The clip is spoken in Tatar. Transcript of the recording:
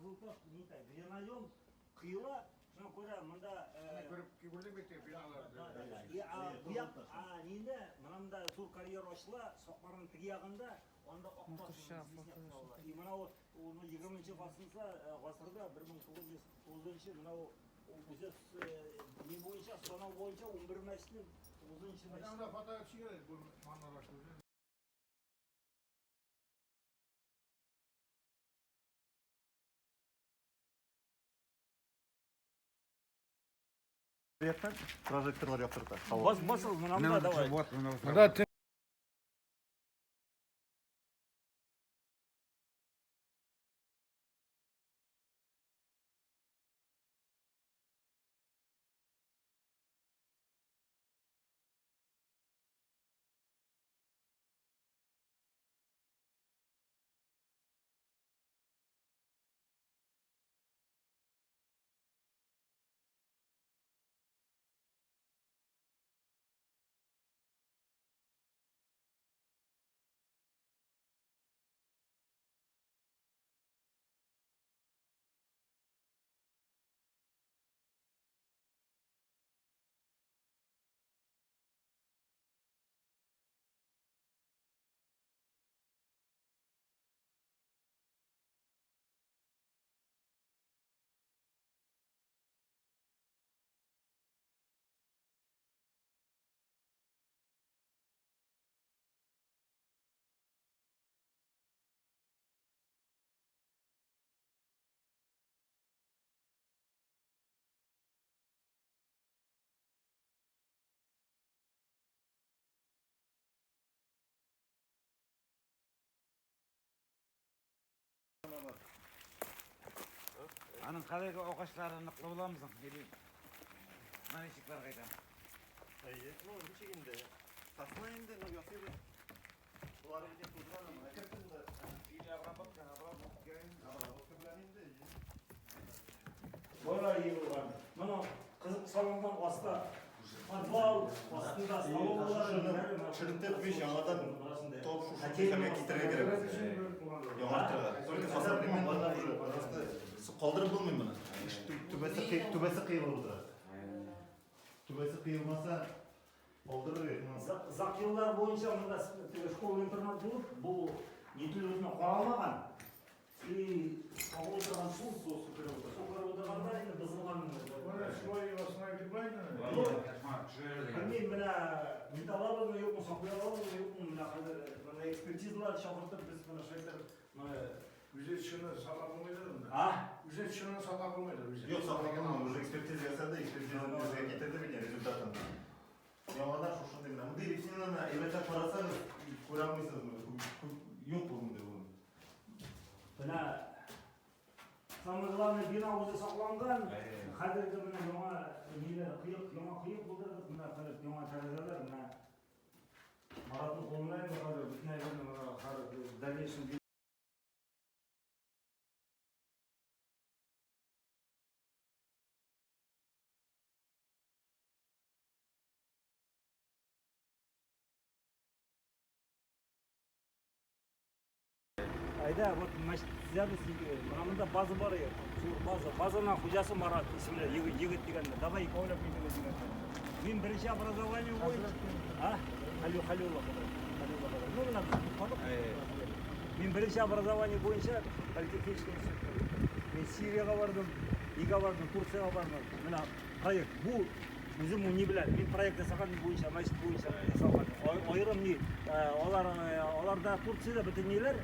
кызыл таш не так, глинозем кыела, шуңа күрә монда Күреп күрдек бит биналарны. И, а, бу як, а, нинде, менә монда зур карьер ачыла, Сакмарның теге ягында, анда ак таш известняк табыла. И менә ул ул 20 гасырда, гасырда 1909 менә ул үзе ни буенча, санау буенча 11 мәчетнең 9 мәчет. Анда фото төшерә бу манара күрдем. Яктан прожекторлар яктырта. Бас, басыл, менә монда давай. Монда Аның хәзерге агачлары ныклы буламы соң? Или менә ничекләр кайда? Әйе, ну ничек инде? Сосна инде, ну ясыйбыз. Болары бит тузган, аны кертеп инде. Или обработка, обработка. Обработка белән инде. Бара егылган. Моны кызып салынган аста подвал, астында столовалар, Чертеп бит яңадан топ шушы хәлгә китерергә кирәк. Яңартырга. Только по современному уже, потому что калдырып булмый моны. Түбәсе түбәсе кыелып утыра. Түбәсе кыелмаса калдырыр идек. Озак еллар буенча монда теге школа-интернат булып, бу нителү каралмаган. И кабыл утырган су, су су кереп утыра. Су кереп утырганда инде бозылган. Менә шулай восстановить булмыймы? Белмим, менә нитә алабызмы, юкмы, саклый алабызмы, юкмы, менә хәзер менә экспертизалар чакыртып, без менә шулай итеп, менә Үзе чыны саклап булмыйдыр монда. А? Үзе чыны саклап булмыйдыр үзе. Юк, саклап уже экспертиза ясады, экспертиза безгә китерде бит результатын. Яңадан шушындый менә. Мондый репсинаны әйбәтләп карасагыз, күрә алмыйсыз моны. Юк ул монда ул. Менә самое главное бина үзе сакланган. Хәзерге менә яңа ниләр, кыек, яңа кыек булдырдык, менә хәзер яңа тәрәзәләр, менә Маратның кулында инде хәзер бөтен әйберне менә хәзер в дальнейшем Айда, вот мәчет төзәбез, менә монда база бар иде, зур база. Базаның хуҗасы Марат исемле егет, егет дигәндә. Давай икәүләп китәбез дигәндә. Мин беренче образование буенча, а? Халил Халилулла. Халилулла. Ну, менә без туктадык. Мин беренче образование буенча политехнический институт. Мин Сириягә бардым, нигә бардым, Турциягә бардым. Менә проект бу үзем ни белән, мин проект ясаган буенча, мәчет буенча ясалган. Аерым ни, алар аларда Турциядә бөтен ниләр,